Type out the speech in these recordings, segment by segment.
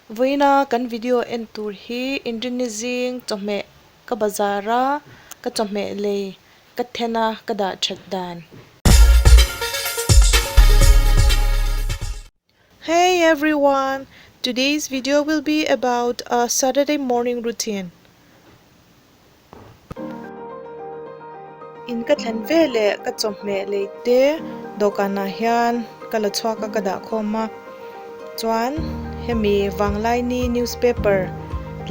Vawiina kan video en tur hi Inrinni zing chawhmeh ka bazar a, ka chawhmeh lei ka then a ka dah that dan. Hey everyone! Today's video will be about a Saturday morning routine. In ka thlen veleh ka chawhmeh lei te dawhkanah hian ka la chhuak a ka dah khawm a chuan hemi vanglaini newspaper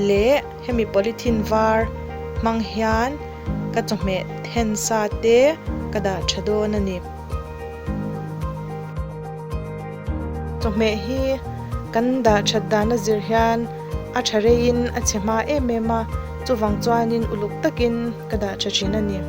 leh hemi polythene var hmang hian ka chawhmeh then sa te ka dah tha dawn a ni. Chawhmeh hi kan dah that dan a zir hian a tha reiin a chhe hma em em a, chuvang chuanin uluk takin ka dah tha thin a ni.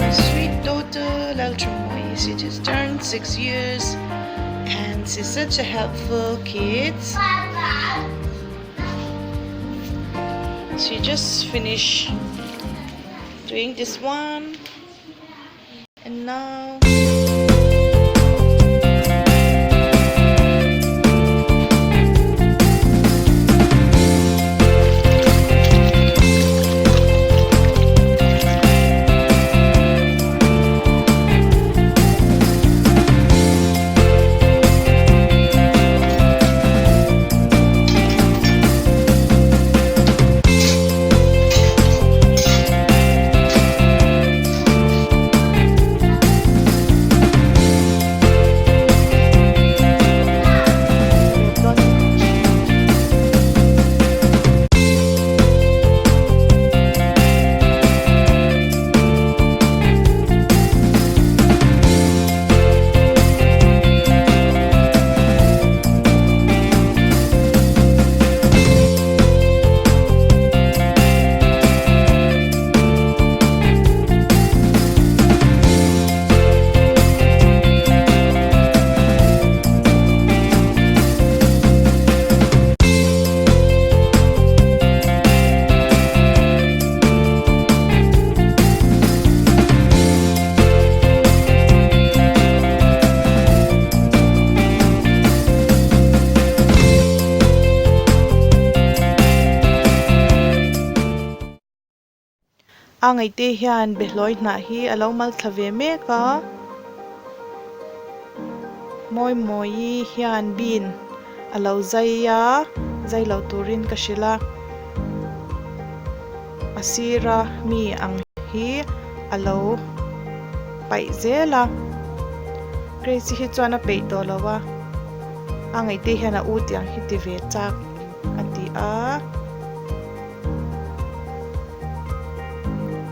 My sweet daughter Lalthamuai, she just turned 6 years and she's such a helpful kid. She just finished doing this one and now A ngaihte hian behlawi hnah hi a lo mal thla ve mek a, Mawimawi hian bean a lo zai a, zai lo turin ka hrilh a. A sira mi ang hi a lo paih zel a, Grace hi chuan a peih tawh lo a, a ngaihte hian a u tiang hi ti ve chak a ti a.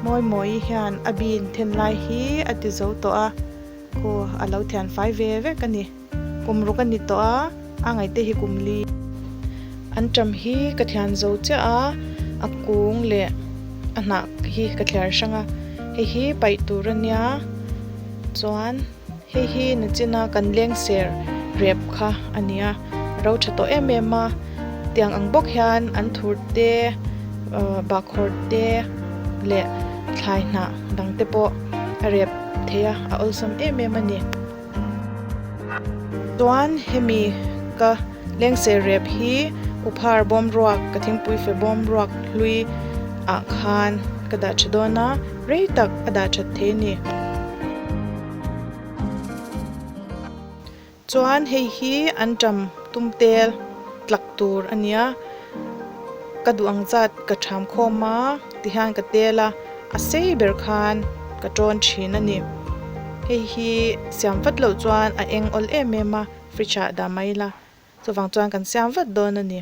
Mawimawi hian a bin then lai hi a ti zo tawh a, khaw a lo thian fai ve vek a ni. Kum ruk a ni tawh a, a ngaihte hi kum li. An ṭam hi ka thian zo chiah a, a kung leh a hnah hi ka thliar hrang a, hei hi paih tur a nia chuan hei hi nachina kan leng ser rep kha a nia, ro ṭha tawh em em a, tiang ang bawk hian an thur te bahkhawr te leh thlai hnah dang te pawh a rep thei a, a awlsam em em a ni. Chuan hemi ka lengser rep hi uphar bawm ruak ka thingpui fe bawm ruak hlui ah khan ka dah tha dawn a rei tak a dah that thei a ni. Chuan hei hi anṭam tum tel tlak tur a nia, ka duh ang zat ka ṭham khawm a tihian ka tel a, a sei ber khan ka ṭawn ṭhin a ni. Hei hi siam vat loh chuan a eng awl em em a, fridge ah dah mai ila. Chuvang chuan kan siam vat dawn a ni.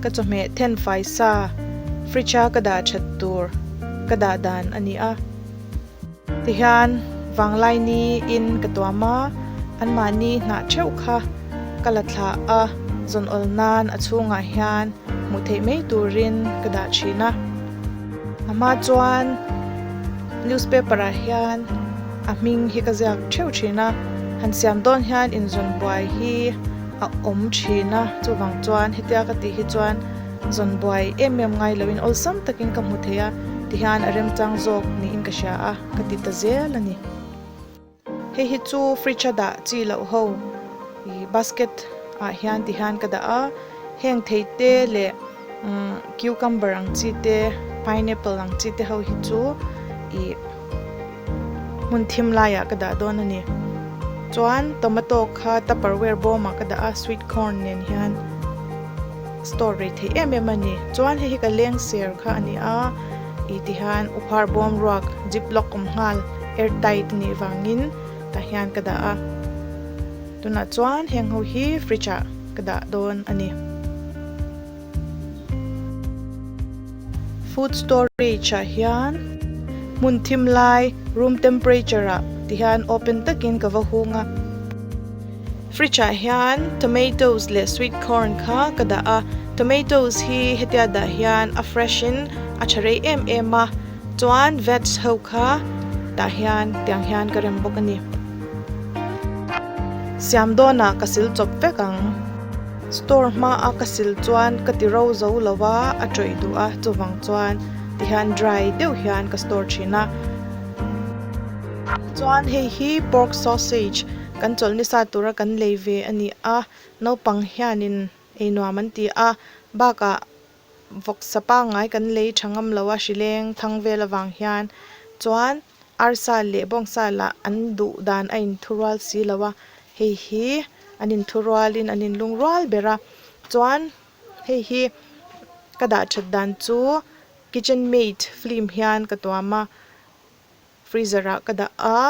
Ka chawhmeh thenfai sa fridge a ka dah that tur ka dah dan a ni a. Tihian vanglai ni in ka tuam a, anmahni hnah theuh kha ka la thlah a, zawn awl nan a chhungah hian hmuh theih mai turin ka dah thin a. A hma chuan newspaper ah hian a hming hi ka ziak theuh thin a, han siam dawn hian inzawn buai hi a awm thin a, chuvang chuan hetia ka tih hi chuan zawn buai em em ngai loin awlsam takin ka hmu thei a, tihian a remchang zawk niin ka hria a, ka ti ta zel a ni. Hei hi chu fridge a dah chi loh ho ih basket ah hian tihian ka dah a, heng thei te leh umm cucumber ang chi te pineapple ang chi te ho hi chu ih hmun thim laiah ka dah dawn a ni. Chuan tomato kha tupperware bawmah ka dah a sweet corn nen hian store rei theih em em a ni. Chuan hei hi ka leng ser kha a ni a ih tihian uphar bawm ruak zip lock awm nghal air tight a nih vangin tah hian ka dah a. Tunah chuan heng ho hi fridge ah ka dah dawn a ni. Food storage ah hian hmun thim lai room temperature ah ti hian open takin ka va hung a. Fridge ah hian tomatoes leh sweet corn kha ka dah a, tomatoes hi hetia dah hian a fresh in a tha rei em em a, chuan veg ho kha tah hian tiang hian ka rem bawk a ni. Siam dawnah ka sil chawp vek ang. Store hma a ka sil chuan ka ti ro zo lo a, a tawih duh a, chuvang chuan tihian dry deuh hian ka store thin a. Chuan hei hi pork sausage kan chawlh nisa tura kan lei ve a ni a, naupang hianin ei nuam an ti a, bakah vawksa pangngai kan lei tha ngam lo a hrileng thang vel avang hian chuan arsa leh bawngsa lah an duh dan a inthurual si lo a, hei hi an inthurualin an inlungrual ber a, chuan hei hi ka dah that dan chu kitchen maid film hian ka tuam a, freezer ah ka dah a.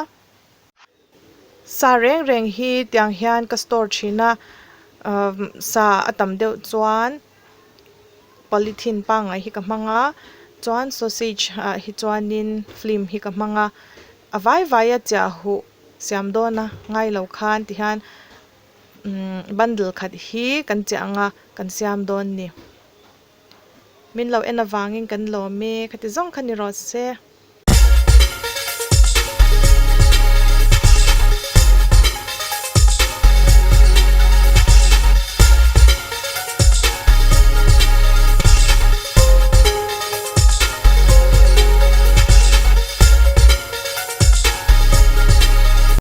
Sa reng reng hi tiang hian ka store thin a, sa a tam deuh chuan polythene pangngai hi ka hmang a, chuan sausage ah hi chuanin film hi ka hmang a, a vai vai a chiah huh siam dawn a ngai lo khan ti hian bundle khat hi kan chiah ang a kan siam dawn ni. Min lo en avangin kan lawm e, khati zawng kha ni rawh se.